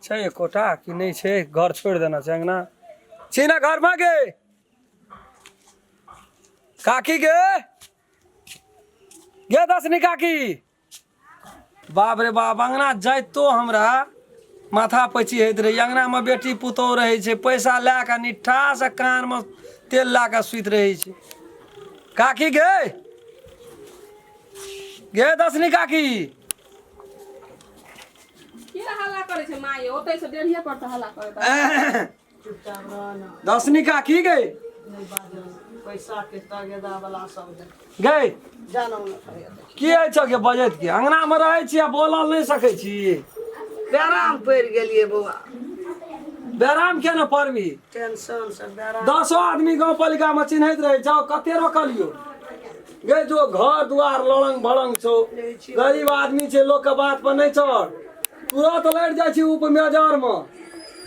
छै एकोटा कि नहि छै घर छोड़ि देना छै अङ्गना छी ने घरमे गे काकी गे गे दसनी काकी बाप रे बाप अङ्गना जाइतो हमरा माथा पैची होइत रहै अङ्गनामे बेटी पुतोहु रहै छै पैसा लए कऽ निट्ठासँ कानमे तेल लए कऽ सुति रहै छै काकी गे गे दसनी काकी के हल्ला करै छै माय ओतै से डेढ़िए पर तऽ हल्ला करै चुपचाप रह ना दसनी काकी गे नहि बाजल पैसा के तगेदा वाला सब दे गे जानो न कहिया देखी की होइ छौ गे बजैत के अङ्गनामे रहै छी आ बोलल नहि सकै छी बेराम पड़ि गेलियै बौआ बेराम किया ने पड़बी टेंशन से बेराम दसो आदमी गाँव पालिकामे चिन्हैत रहै छौ कते रोकलियो गे जो घर दुआर लड़ंग भड़ंग छौ गरीब आदमी छै लोकके बात पर नहि चढ़ तुरत लड़ि जाइ छी उप मेजरमे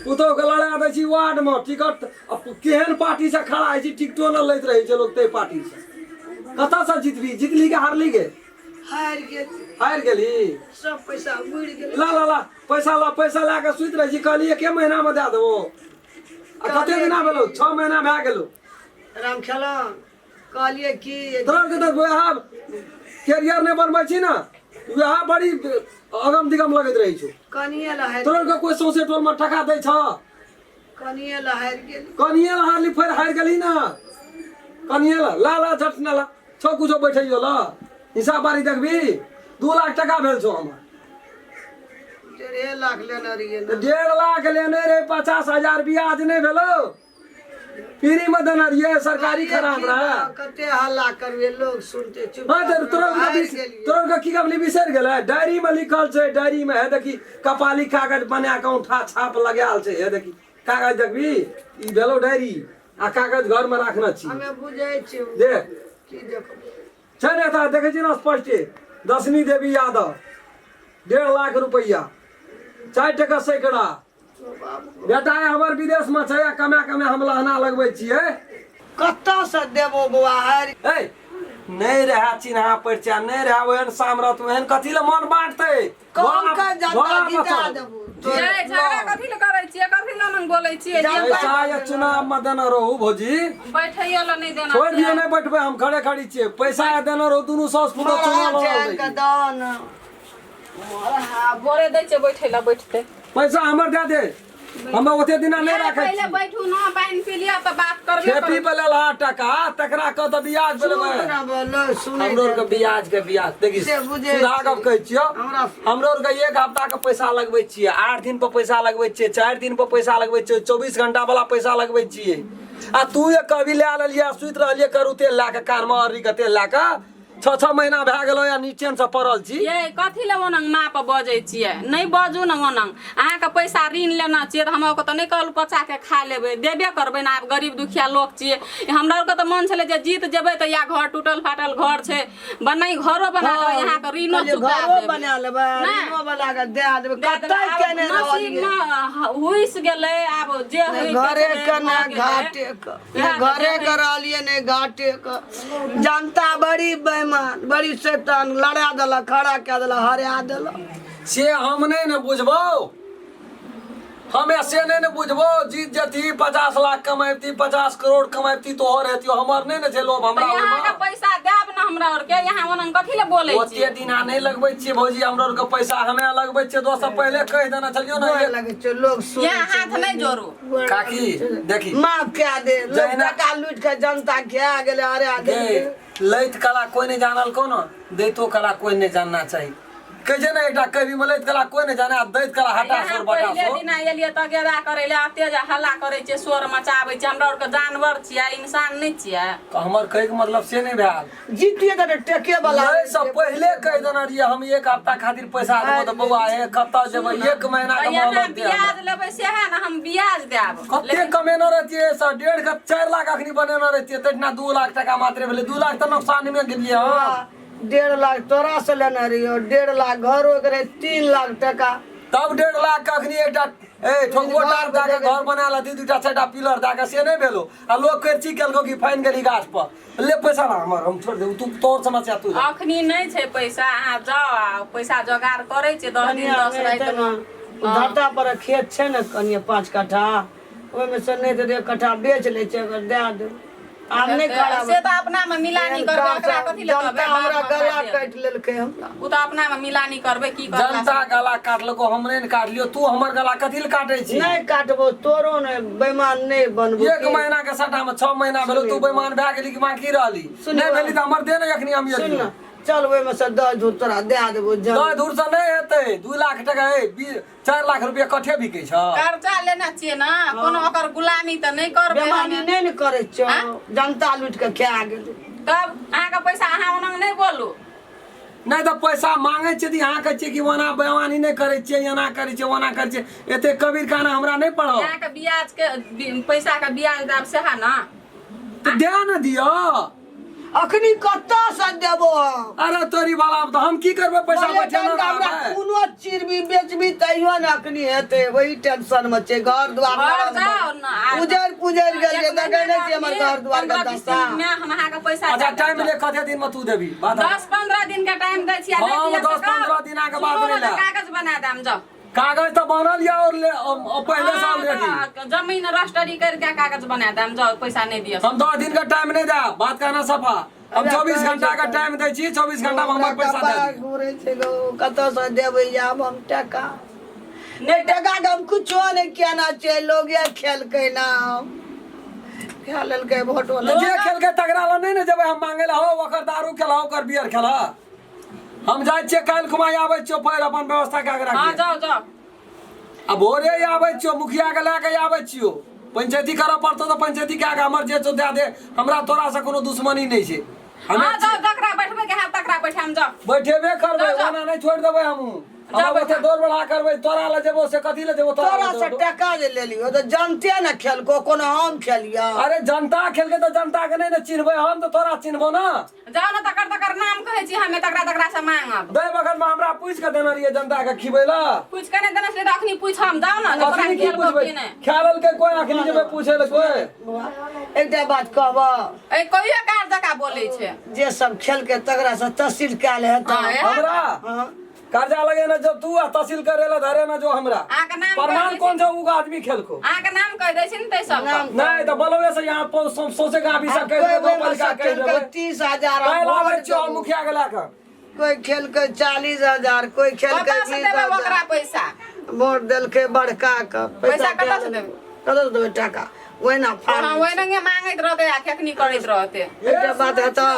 पुतोहके लड़ा दै छी वार्डमे टिकट आ केहन पार्टीसँ खड़ा होइ छी टिकटो नहि लैत रहै छै लोक ताहि पार्टीसँ कतऽसँ जितबी जितली के हारली गे हारि गेल हारि गेली सब पैसा उड़ि गेलै ला ला ला पैसा ला पैसा लए कऽ सुति रहै छी कहली एके महीनामे दए देबो आ कते दिना भेलौ 6 महीना भए गेलौ राम खेलौन कहलियै की तोरा के तऽ वएह कैरियर नहि बनबै छी ने वएह बड़ी अगम दिगम लगैत रहै छौ कनिए लहरि तोरा के कोई सौंसे टोल में टका दै छ कनिए लहरि गेल कनिए ला हारली फेर हारि गेली ना कनिए ला ला ला झट ना ला छौ कुछो बैठैयो ला हिसाब बारी देखबी 2 लाख टका भेल छौ हमर 1.5 लाख लेने रहियै तऽ ने 1.5 लाख लेने रहे 50,000 ब्याज नहि भेलो फ्री में देने रहिए सरकारी खराब रहा कते हल्ला करबे लोग सुनते चुप हाँ तऽ तोरा हारि के गेलियै। तोरा के की गबली बिसरि गेलै डायरी में लिखल छै डायरी में हे देखी कपाली कागज बना के औंठा छाप लगायल छै हे देखी कागज देखबी ई भेलो डायरी आ कागज घर में राखने छी हमे बुझै छियै देख की देखबै छै ने तऽ देखै छी ने स्पष्टे दशमी देवी यादव 1.5 लाख रुपैआ 4 टका सैकड़ा बेटा हमर विदेश में छै आ कमा कमा हम लहना लगबै छियै कतऽसँ देबो बौआ हारि ए नहि रहए चिन्हा परिचय नहि रहए ओहन सामरथ ओहन कथी लए मन बाँटतै कौन के जनता घोड़ा पर जिता चढ़। देबो ये झगड़ा कथी लए करै छियै कथी लए मन बोलै छियै जे पैसा या चुनाव में देने रहू भौजी बैठैयो लए नहि देना छोड़ि दियौ छै। नहि बैठबै हम खड़े खड़ी छियै पैसा या देने रहू दुनू साउस पुतोह चुनाव मरा लड़ल चैन के रही। दान हाँ, बोरे दै छियै बैठै लए बैठतै पैसा हमर दए दे हम ओते दिना नहि राखै पहिले छी बैठू ना पानि पी लिअ तऽ बात करबे खेती करब पे लेलहा टका तकरा कह तऽ ब्याज पे लेबै चुप ना बोलो सुनै हमरो आरके ब्याज के ब्याज देखी से बुझै सीधा गप कहै छियौ हमरा हमरो आरके एक हफ्ता के पैसा लगबै छियै 8 दिन पर पैसा लगबै छियै 4 दिन पर पैसा लगबै छियै 24 घंटा वाला पैसा लगबै छियै आ तू एक कभी लए लेलियै आ सुति रहलियै करू तेल लए कऽ कानमे अर्री के तेल लए कऽ 6 6 महीना भए गेलो या नीचेन से पड़ल छी ये कथी लए ओनंग माँ पर बजै छियै नहि बजू ने ओनंग अहाँके पैसा ऋण लेना छियै तऽ हमरा ओके तऽ नहि कहलहुँ पचा के खा लेबै देबे करबै ने आब गरीब दुखिया लोक छियै हमरा आरके तऽ मन छलै जे जीत जेबै तऽ या घर टूटल फाटल घर छै बनै घरो बना लेबै अहाँके ऋणो कहलियै चुका घरो देबै बना लेबै नहि। ऋणो बना के दए देबै दए देबै। कतऽ आब केने नसीबमे रहलियै हुइस गेलै आब जे नहि होइके घरे छलै के भऽ नहि गेलै। घाटे के इएह नहि तऽ घरे देखै के रहलियै नहि घाटे के जनता बड़ी बेईमान बड़ी शैतान लड़ा देलक खड़ा कए देलक हरा देलक से हम नहि ने बुझबौ हमे से नहि ने बुझबौ जीत जती 50 लाख कमैती 50 करोड़ कमैती तोहर हेतियो हमर नहि ने छै लोभ तऽ हमरा अहाँके ओहिमे पैसा देब ने हमरा आरके यहाँ ओना कथी लए बोलै ओते छियै दिना नहि लगबै छियै भौजी हमरा आरके पैसा हमे लगबै छियै दोस्त पहिले कहि देने छलियौ ने गोर एक- लगै छै लोग सुनै यहाँ हाथ नहि जोड़ू काकी देखी माफ कए दे लोग जहिना- टका लूटि के जनता खा गेलै हरा गे देलकै लैत कला कोई नहीं जानल को ना दैतो कला कोई नहीं जानना चाहिए कहै छै ने एकटा कवि में लैत कला कोई नहीं जाने आ दैत कला हटा यहाँ सोर बटा पहिले सोर दिना एलियै तगेदा करै लए एते जे हल्ला करै छियै शोर मचाबै छियै हमरा आरके जानवर छियै इंसान नहि छियै तऽ हमर कहैके मतलब से नहि भेल जीतिए तऽ टेके वाला लै से पहिले कहि देने रहियै हम एक हफ्ता खातिर पैसा देबो तऽ बौआ हे कतऽ जेबै एक महीना के तऽ यहाँ मोहलत दे हमरा। ब्याज लेबै सएह ने हम ब्याज देब कते कमेने रहतियै सर 1.5 के 4 लाख अखनी बनेने रहतियै तहिना 2 लाख टका मात्रे भेलै 2 लाख तऽ नुकसान मे गेलियै हम 1.5 लाख तोरा से लेने रहियो 1.5 लाख घरो के रहे 3 लाख टका तब 1.5 लाख के अखनी एकटा ए ठोकबो टार दए के घर बना लेती दूटा चारिटा पिलर दए के से नहि भेलो आ लोग करची केलको कि फाइन गेली गाछ पर ले पैसा ला हमर हम छोड़ देबू तू तोर समस्या तू जान। अखनी नहि छै पैसा अहाँ जाउ आ पैसा जोगाड़ करै छियै 10 दिन 10 रातिमे धरता पर खेत छै ने कनिए 5 कट्ठा, ओहिमे से नहि तऽ 1 कट्ठा बेच लै छै, अगर दए देब आब नहि खराब। से तऽ अपना में मिलानी करबै, ओकरा कथी लए कहबै? जनता हमरा बाप गला देत। काटि लेलकै हमरा। ओ तऽ अपना में मिलानी करबै की करला। जनता गला काटलको, हमरे ने काटलियो। तू हमर गला कथी लए काटे छी? नहि काटबो तोरो, ने बेईमान नहि बनबो। 1 महीना के सट्टा में 6 महीना भेलो, तू बेईमान भए गेली कि बाकी रहली? सुन नहि भेली तऽ हमर दे ने अखनी हम। सुन ने, चल ओहिमे से 10 धूर तोरा दए देबो जन। 10 धूर से नहि हेतै। 2 लाख टका ए 4 लाख रुपया कठे बिकै छ? कर्जा लेने छियै ने, कोनो ओकर गुलामी तऽ नहि करबै। बेमानी हमे। नहि ने करै छौ, जनता लूटि कऽ खा गेलै। तब अहाँके पैसा, अहाँ ओना नहि बोलू। नहि तऽ पैसा मांगै छियै तऽ अहाँ कहै छियै कि ओना बेमानी नहि करै छियै, एना करै छियै, ओना करै छियै। एते कबीर काना हमरा नहि पढ़ाउ। अहाँके ब्याज के पैसा के ब्याज देब सएह ने। तऽ दए ने दिअ। अखनी कतऽ से देबो हम? अरे तोरी वाला, तऽ हम की करबै पैसा? बोले बचेने जनता हमरा रहबै। कोनो चिरबी बेचबी तैयो ने अखनी हेतै। वही टेंशन में छै, घर द्वार घर जाओ ने उजड़ पुजड़ गेल एक छै। देखै महीना नहि छियै हमर घर द्वार के 15-20 दशा? दिन में हम अहाँके पैसा अच्छा, दऽ टाइम देब। ले, कते दिन में तू देबी बात? 10-15 दिन के टाइम दै छियै, नहि हम दिअ 10 तऽ कहब। 15 दिन आके बाद सुनू ने, नहि तऽ लायब। कागज बना देम, जाउ। कागज तऽ बनल या और ले पहले से ऑलरेडी। हाँ, तऽ जमीन रजिस्ट्री करके कागज बना देम, जाउ, पैसा नहि दिअ। हम 10 दिन का टाइम नहीं दे, बात कहना सफा। हम 24 घंटा का टाइम दै छी, 24 घंटा में हमर पैसा दे दियौ। घूरै छै गो, कतऽ से देबै आब हम टका? नहि, टका के हम कुछो नहि केना छै। लोग ये खेलकै ना, खा लेलकै वोट वाला। जे खेलकै तकरा लग नहि ने जेबै हम मांगे ला। हो, ओकर दारू खेला, ओकर बियर खेला। हम जाइ छियै, काल्हि खुमा आबै छियौ, फेर अपन व्यवस्था कए के हाँ राखियै। जाउ जाउ। आ भोरे आबै छियौ, मुखिया के लए के आबै छियौ। पंचायती करऽ पड़तौ तऽ पंचायती कए के हमर जे छौ दए दे। हमरा तोरा से कोनो दुश्मनी नहि छै। हमे हाँ जाउ, जकरा बैठबै के हैत तकरा बैठाम, जाउ। बैठेबे करबै। जाउ, जाउ। ओना नहि छोड़ि देबै हमहूँ। जाउ, हम ओते बैठा। दौड़ बढ़ा करबै, तोरा लए जेबो से कथी लए जेबो तोरा तोरा लए से जेबो? टका जे लेलियो तऽ जनते ने खेलको, कोनो हम खेलियो? अरे जनता खेलकै तऽ जनता के नहि ने चिन्हबै हम, तऽ तोरा चिन्हबो ना। जाउ ने, तकर तकर नाम कहै छी हमे, तकरा तकरा से मांगब। दै बगल में हमरा पूछि के देने रहियै जनता के खिबै ला। पूछ के नहि देने छलै तऽ अखनी पूछम, जाउ ने जे तोरा अखनी की खेलबो पूछबै? कि नहि। खा लेलकै कोइ? अखनी जेबै पूछै ले कोइ? बौआ, एकटा बात कहबह? ए कहियो कार जकाँ बोलै छै। जे सब खेलकै तकरा से तहसील कयल हेतौ। हाँ, एह। हमरा हाँ। कर्जा लगे ना जब तू आ तहसील करे ला धरे ना जो हमरा। अहाँके नाम प्रमाण कहि दै। कौन छौ उ आदमी खेलको? अहाँके नाम कहि दै छी ने तै सबके। नाम नहीं तो बलवे से यहाँ सौंसे गाँव भी सब कहि कोई देबै, ओहिमे पालिका से कहि खेलकै देबै। 30,000 काल्हि हम आबै वोट छियौ देबौ। मुखिया के लए कऽ। कोई खेलकै 40,000, कोई खेलकै कतऽ से 20 देबै ओकरा हजार। पैसा? वोट देलकै बड़का के। पैसा कतऽ से देबै? कतऽ से देबै टाका? ओहिना फाड़। हाँ, ओहिनांगे मांगैत रहतै आ खेखनी करैत रहतै। एकटा बात हेतौ,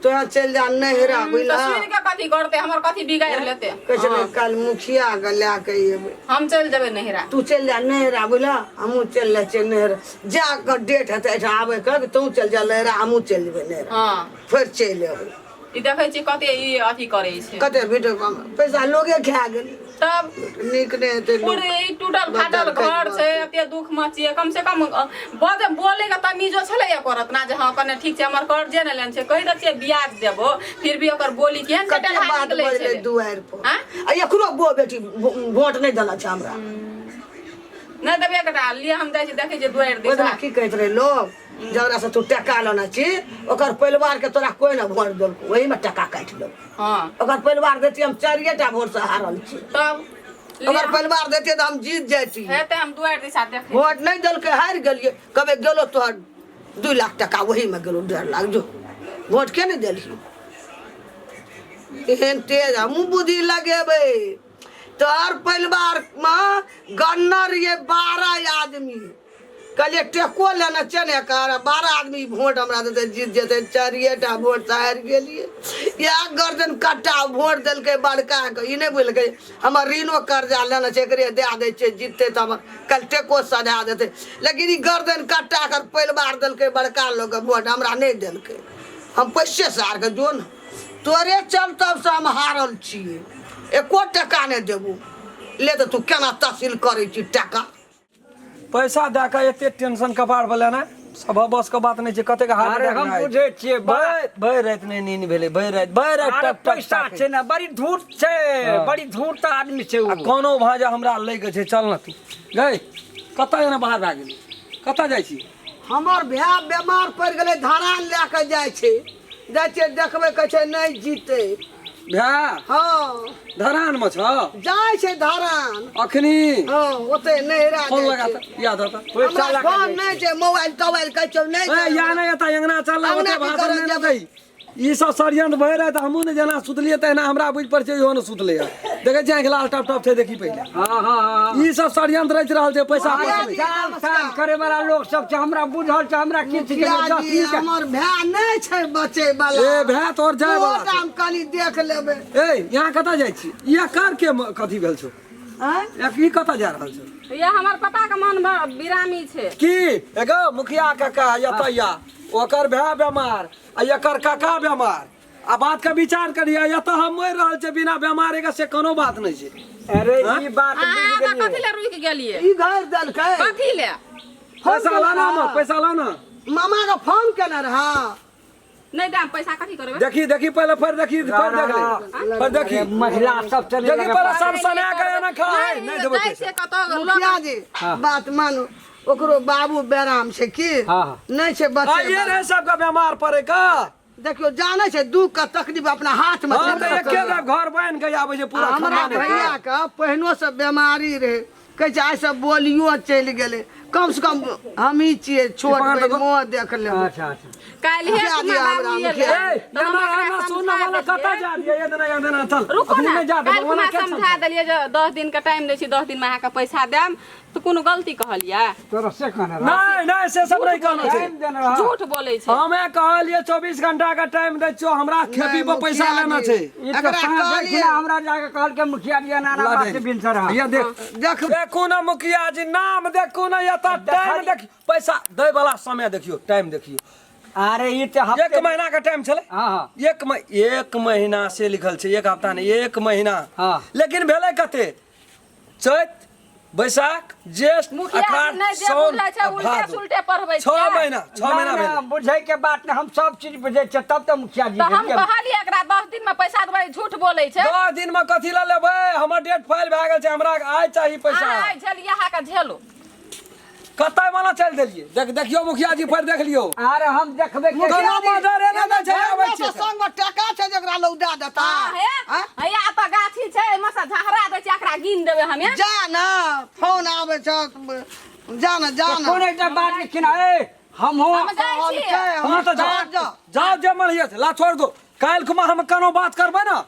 तोरा चलि जा नहिरा, तऽ बुझलह? सुनि कऽ कथी करतै? हमर कथी बिगाड़ि लेतै? कहै छलै काल्हि मुखिया के लए के एबै। हम चलि जेबै नहिरा। तू चलि जा नहिरा, बुझलह? हमहूँ चलि जाइ छियै नहिरा। जा कऽ डेट हेतै एहिठाम आबै के, तू चलि जा नहिरा, हमहूँ चलि जेबै नहिरा। हँ। फेर चलि एबै। ई देखै छी कते ई अथी करै छै। कते वीडियो कॉल पैसा लोगे खा गेल। तब नीक नहि हेतै लोक। पूरे ई टूटल फाटल घर छै, एते दुख मे छियै। कम से कम बजे बोले के तमीजो छलै करत ना जे हँ कने ठीक छै, हमर कर्जे ने लेने छै, कहि दै छियै ब्याज देबो, फिर भी ओकर बोली केहन कते कटलहा बात निकलै बजलै छलै। दुआरि पर। आँय? आ एकरो बो बेटी वोट नहि देलक छै हमरा। नहि देबै एकटा लिए, हम जाइ छी, देखै छियै दुआरि ओहि दिना दिस। की कहैत रहै लोग, जकरा से तू टका लेने छी ओकर परिवार के तोरा कोई ने वोट देलको, ओही में टका काटि लेलको। हाँ। ओकर परिवार देती, हम चारिए टा वोट से हारल छी। तब ओकर परिवार देती तऽ हम जीत जैती। हेतै, हम दुआरि दिशा देखै। वोट नहीं देलकै, हारि गेलियै। कभी गेलो तोहर 2 लाख टका ओही में गेलो, 1.5 लाख। जो वोट के नहीं देलही? एहन तेज हमहूँ बुद्धि लगेबै। तोहर परिवार में गन्नर ये 12 आदमी। कहलियै टेको लेने छै ने एकर, 12 आदमी वोट हमरा देतै, जीत जेतै। चारिए टा वोट से हारि गेलियै। इएह गर्दन कट्टा वोट देलकै बड़का के। ई नहि बुझलकै हमर ऋणो कर्जा लेने छै, एकरे दए दै छियै, जीततै तऽ हमर काल्हि टेको सधा देतै। लेकिन ई गर्दन कट्टा एकर परिवार देलकै बड़का लोकके वोट, हमरा नहि देलकै। हम पैसे से हार के जो ने, तोरे चलतबसँ हम हारल छियै। एको टका नहि देबो। ले तऽ तू केना तहसील करै छी टका? पैसा दए कऽ एते टेंशन कपार पर लेना सब बस के बात नहि छै। कतेक हार्ट अरे अटैक हम भए बुझै छियै भरि भरि राति नहि नींद भेलै, भरि राति भरि राति अरे टक टक पैसा टक। छै ने, बड़ी धूर्त छै। हाँ। बड़ी धूर्त आदमी छै आ ओ। कोनो भाजा हमरा लै के छै। चल ने तू गई, कतऽ एना बाहर भए गेली? कतऽ जाइ छी? हमर भाय बेमार पड़ि गेलै, धरान लए कऽ जाइ छै। जाइ छियै देखबै, कहै छै नहि जीतै। भाय। हँ। धरान मे छ? जाइ छै धरान। अखनी? हँ, ओते नहिरा फोन जाइ लगा छै। त याद आता। पैसा हमरा लगा फोन नहि छै, मोबाइल तोबाइल कहै छौ नहि ए छै। या नहि एता अंगना चल ना, अंगना ओते की भाषण करऽ नहि ने जेबै? दै। ई सब षड्यंत्र भए रहै तऽ हमहूँ ने जेना सुतलियै तहिना हमरा बुझि पड़ै छै इहो ने सुतलै हँ। देखै छियै आँखि लाल टप टप छै, देखी पहिले। हाँ हाँ हाँ। ई सब षड्यंत्र रचि रहल छै पैसा अरे बचबै। चाल ताल करे वाला लोग सब छै, हमरा बुझल छै, हमरा किछु के मुखिया दस जी, मिनट हमर भाय नहि छै बचे वाला। ए भाय तोर जाय वाला ओहो हम कनि देख लेबै। ए यहाँ कतऽ जाइ छी? ई एकर के कथी भेल छौ? आँय? ई कतऽ जा रहल छौ? ये हमर पापा के मन बिरामी छै। की एगो मुखिया काका एतऽ या ओकर भाय बेमार आ एकर काका बेमार, आ बात के विचार करिए, एतऽ हम मरि रहल छै बिना बेमारे के, से कोनो बात नहि छै। अरे ई बात अहाँ बुझि एतऽ गेलियै। कथी ले रुकि गेलियै? ई घर देलकै। कथी ले? पैसा लाना हमर, पैसा लाना। मामा के फोन केने रहा। नहि दाम पैसा कथी करबै? देखी देखी पहिले फेर देखी, फेर देख ले, फेर देखी। अरे महिला सब चले देखी लगे पहिले सब सना के एना खा है, नहि देबै जाइ पैसा। छियै कतौ लोक। मुखिया जी बात मानू, ओकरो बाबू बेराम छै की? हाँ, हाँ। नहि छै बच्चे। आइए रहे सबके बेमार पड़े का। देखियौ जानै छै दुख के तकलीफ अपना हाथ में हाँ छै। तऽ एके बेर घर बान्हि के आबै छै पूरा हमरा खानदाने। भैया के पहिनो से बीमारी रहे, कहै छै आइ सब बोलियो चलि गेलै, कम से कम हमही छियै छोट पकड़ बहिन, दो। मुँह देख लेबै। अच्छा अच्छा। काल्हिए मुखिया जी, खुना हमरा बाबू मुखिया। एलै ए, तऽ हम एना ओकरा एना सुन समझा वाला कतऽ देलियै। जा दियै? एना एना चल। रुको अखनी ने, नहि जा देबै, काल्हि ओना खुना के समझा देलियै जे 10 दिन के टाइम दै छी, 10 दिन में अहाँके पैसा देब, तऽ कोनो गलती कहलियै? तोरा से कहने रहा? नहीं नहीं, से सब नहीं कहना छै। टाइम देने रहा। झूठ बोलै छै। हमे कहलिए 24 घंटा के टाइम दै छियो, हमरा खेती पर पैसा मुखिया लेना जी। छै। ई तऽ एकरा साँझ कहलियै। देखिना हमरा जाके कहलकै मुखिया जी एना एना बात छै भिनसर। ये देख। देख। देखू ना मुखिया जी, नाम देखू ना, एतऽ टाइम देख, पैसा दै वाला समय देखियो, टाइम देखियो। अरे ई तऽ हफ्ते एक महीना के टाइम छलै। हाँ हाँ। एक महीना से लिखल छै, एक हफ्ता नहि, एक महीना। हाँ। लेकिन भेलै कते? चैत, बैसाख, ज्येष्ठ, मुखिया अखाड़, जी नहि जे साउन बुझै छै आ उल्टे भादो। सुलटे पढ़बै 6 छै। महीना, 6 महीना ना, ना, भेलै। बुझै के बात नहि, हम सब चीज बुझै छियै तब तऽ मुखिया जी तऽ हम भेलियै। कहलियै एकरा 10 दिन में पैसा देबै, झूठ बोलै छै। 10 दिन में कथी लए लेबै? हमर डेट फाइल भए गेल छै, हमरा आइ चाही पैसा। अहाँ आइ झेलियै, अहाँके झेलू। कतऽ वाला चलि देलियै? देख देखियौ मुखिया जी, फेर देख लियौ। अरे हम देखबै के कोनो मदरे नहि दै छै, आबै से छियै तऽ। संग में टका छै जेकरा लोग दए देता। हाँ, हे। आँय? हैया एतऽ गाछी छै, एहिमे से झहरा दै छै, एकरा गिन देबै हमे। जा ना, फोन आबै छै, जा ना, जा ना। कोनो एकटा बात लिखिन ए हमहूँ हम जाइ छियै। हाँ तऽ जाओ। जाओ। जाओ जे मन हियै से, ला छोड़ दो। काल्हि खुमा हम कोनो बात करबै ना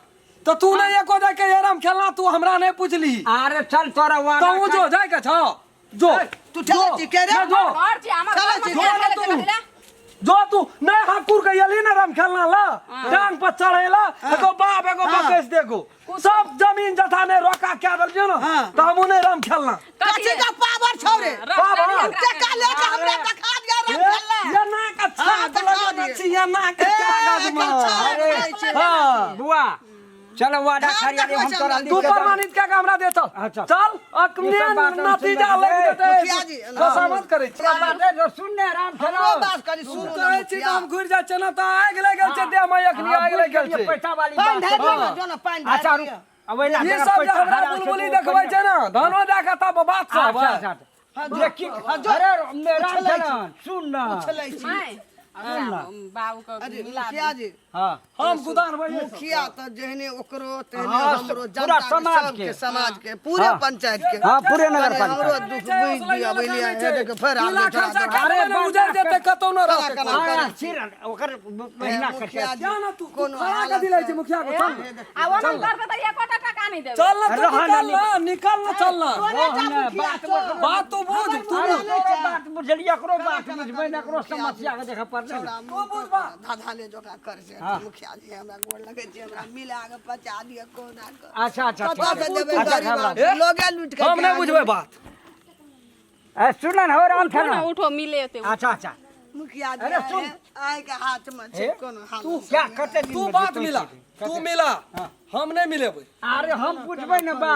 तऽ तू नहि एको जाय के आराम खेलना, तू हमरा नहि पुछली। अरे चल तोरा वादा तू जो जाय के छौ जो। तू चलै छी के रे? नहीं, जो। घर छी हमर, चलै घरमे छी, के जो खेलै तू। छै कथी लए? जो तू नहीं हकुर के एली ना राम खेलना ला टांग पर चढ़ेला, एगो बाप एगो बकैस देखो सब जमीन जथा ने रोका क्या देलियो ना। हाँ। तो हमू नहीं राम खेलना। कथी का पावर छौ रे? रस्ता बाबा। नहीं एकरा टका लेके हमरा देखा दिया राम खेलना। ये ना का हाँ, छाप देखा लगेने दिए। छी, ये ना के ए, कागज में। एकर छाप अरे, रहै छै। हाँ। बुआ चलो वादा हाँ, खरिया देखबै हम छै तोरा हमरा। लिख तू के देब। प्रमाणित क्या के हमरा दे चल। अच्छा। चल अखने ई सब बात हम नतीजा सुनबै। लग जेतै। मुखिया जी, खुशामद करै छी। तोरा बात है, सुन ने राम हमरो खेलो। बात कनी तू सुनू ना कहै छी तऽ मुखिया। हम घुरि जाइ छियै ना तऽ आगि लागि गेल छै देह में, एखनी आगि लागि गेल छै। पैसा वाली पानि बात ढारि छै। दियौ ने, जो ने पानि ढारि अच्छा रुक दियौ। अब ओहिला ई जगह सब जे पैसा हमरा हरा छै, बुलबुली तो देखबै छै ना, धनो दए कऽ तब बात सब। अच्छा अच्छा हाँ, जो। देखी। हाँ, जो। अरे मेरा उछलै छी। सुन ना। उछलै छी। माय, बाबू के अरे मिला मुखिया जी, हाँ हम गुदान भइए मुखिया तऽ जेहने ओकरो तेहने हाँ, हमरो, पूरा जनता के समाज सबके के। समाज के पूरे हाँ। पंचायत के। हाँ पूरे नगर कनी पालिका। हमरो दुख बुझि दिअ बुझलियै? हे देखियौ फेर आब जे छोड़ा दौड़ा। अरे अरे उजर जेतै कतौ न रहतै। केना हाँ, करै छी? सिर ओकर महीना हे, मुखिया कटे जी, जा ना तू, तू कोनो खड़ा हालत कथी लै छी मुखिया के? चल ना। आ ओना करबै तऽ एकोटा टका नहि देबै। चल ना तू, रहन निकल ना, निकल ना, चल ना। तोरे टा मुखिया छौ। बात तू बुझ, तू अरे बुझ। तोरो बात बुझलियै, एकरो बात बुझबै ने, एकरो समस्या के देखऽ पड़तै ने। छोड़ा, मुँह धाधा ले जोका कर से। मुखिया जी, हमरा गोर लगै छै, हमरा मिला के पचा दिअ कोना के। अच्छा अच्छा ठीक कतऽ छै। से देबै अच्छा, गरीब हमरा- आदमी? लोगे लूटि के हम नहि खा बुझबै बात। ए, सुन ने हो राम उठो खेलौन। ने, उठो मिले एते। अच्छा अच्छा। मुखिया जी, अरे सुन। आइ के हाथ में छै हे, कोनो हालत। तू क्या कते दिन तू में बात जीतै मिला, छी? तू मिला, हम नहि मिलेबै। अरे हम पूछबै ने बा।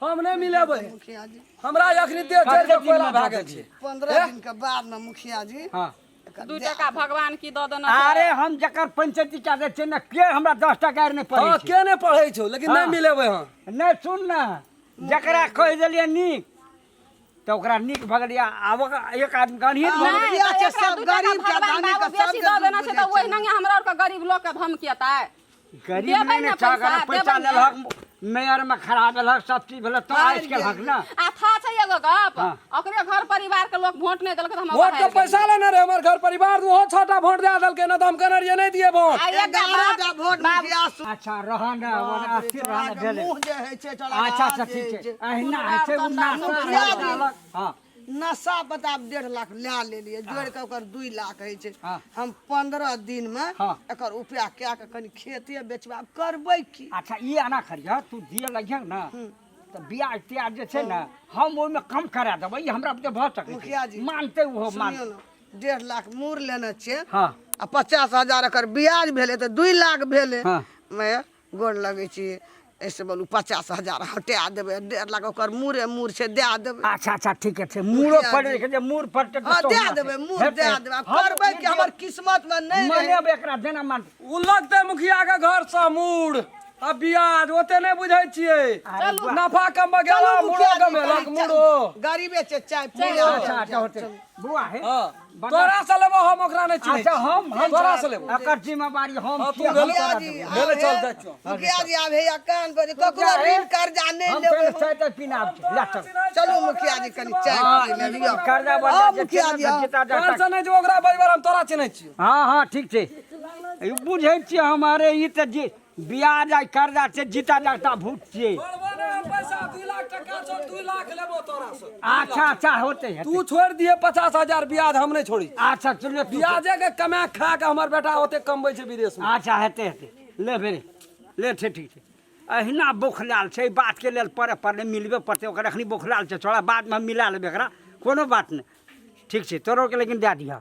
हम नहि मिलेबै। मुखिया जी, हमरा अखनी देह जरि के कोयला भए गेल छै। 15 दिन के बाद में मुखिया जी हाँ एकर 2 टका भगवान की दऽ देना छै। अरे हम जकर पंचायती कए दै छियै ने, के हमरा 10 टका आर नहि पड़ै हाँ छै। के नहि पढ़ै छौ, लेकिन नहि हाँ। मिलेबै हम। नहि सुन ने, जकरा कहि देलियै नीक तऽ ओकरा नीक भऽ गेलियै। आब एक आदमी गणित भऽ गेलै। नहि, मुखिया तऽ छै एकरा सब 2 टका गरीब के भगवान धनी बाबू के बेसी सबके दऽ देना दुख छै तऽ बुझै ओहिनांगे हमरा आरके गरीब लोकके धमकियतै। गरीब देबै नहि ने ने छह, पैसा, अगर पैसा देबै ने। लेलहक मेयर में खड़ा भेलहक सब चीज भेलक तो हारि आइस केलहक गेलियै। ना आ था छै एगो गप हाँ। ओकरे घर परिवार के लोग वोट नहि देलकै तऽ हम वोट के पैसा लेने रहे हमर घर परिवार ओहो छटा वोट दए देलकै ना तऽ हम कहने रहियै नहि दिए वोट आ एकटा 11 बात टा वोट बाबू- मुखिया सु- अच्छा रह ने बाप रे, स्थिर छोड़ा रह ने के भेलै मुँह जे होइ छै छोड़ा के अच्छा अच्छा हाथ जे ठीक होइ छै अहिना होइ छै ओ नाश्ता मुखिया जी। रहलक हँ नशा पता 1.5 लाख लए लेलियै जोड़ि कऽ ओकर 2 लाख होइ छै। हाँ। हम 15 दिन मे हाँ। एकर उपाय कए कऽ कनि खेते बेचबा करबै की। अच्छा ई एना करिह, तू दिए लगिह ने तऽ ब्याज त्याज जे छै ने हम ओहिमे कम करा देबै। ई हमरा बुते भऽ सकै मुखिया छै। जी। मानतै ओहो मान। सुनियौ ने, 1.5 लाख मूर लेने छियै आ 50,000 एकर ब्याज भेलै तऽ 2 लाख भेलै। मैं गोर लगै छी, एहिसँ बोलू 50,000 हटा देबै, 1.5 लाख ओकर मूरे मूर छै, दए देबै। अच्छा अच्छा, ठीक छै, मूरो मुखिया पड़े जी। जे मूर पड़तै तऽ हँ, दए सोना देबै छै। मूर। हेतै। दए देबै आब। हम करबै कि हमर किस्मत मे नहि रहै। मनेब एकरा जेना मान। ओ लगतै मुखिया के घर से मूड़ आ ब्याज ओते नहि बुझै छियै। अरे बुआ। नफा कमबऽ गेल। चलू मूड़ो मुखिया जी, कमेलक कनि मूड़ो। गरीबे छै, चाय पी। अच्छा अच्छा, होतै बुआ हे। हँ। बता- तोरा से लेबो हम, ओकरा नहि चिन्है अच्छा छी। हम तोरा से लेबो। एकर जिम्मेवारी हम हाँ, तू छियै, हम भेलै। तोरा मुखिया जी देबौ। भेलै, चल जाइ छियौ। मुखिया जी, आब हैया कान पर ककरो जा हे। ऋण कर्जा नहि हम लेबै। फेर चाय ताय पीना आब छै, ले चल। चलू मुखिया जी, कनि चाय हाँ, पी लेलियौ। कर्जा हाँ बर्जा जे मुखिया छै जी, ने, हाँ। जिता तोरा जाता। से नहि जो ओकरा बजबर, हम तोरा चिन्है छियौ। हाँ, ठीक छै, ई बुझै छियै हम। अरे ई तऽ जे ब्याज आ कर्जा छै जीता जागता भूत छियै। छोड़बो नहि हम पैसा, 2 लाख टका छौ, 2 लाख लेबो तोरा से। अच्छा अच्छा, होते हेतै। तू छोड़ि दिहे 50,000 ब्याज, हम नहि छोड़ी। अच्छा चलो तू- ब्याजे के कमा खा के हमर बेटा ओते कमबै छै विदेश मे। अच्छा, हेतै हेतै, ले भेलै, ले छै, ठीक छै। अहिना बोखलाल छै, एहि बातके लेल पड़े पड़लै मिलबे पड़तै ओकर। एखनी बोखलाल छै छोड़ा, बादमे हम मिला लेबै एकरा, कोनो बात नहि। ठीक छै, तोरोके लेकिन दए दिहऽ।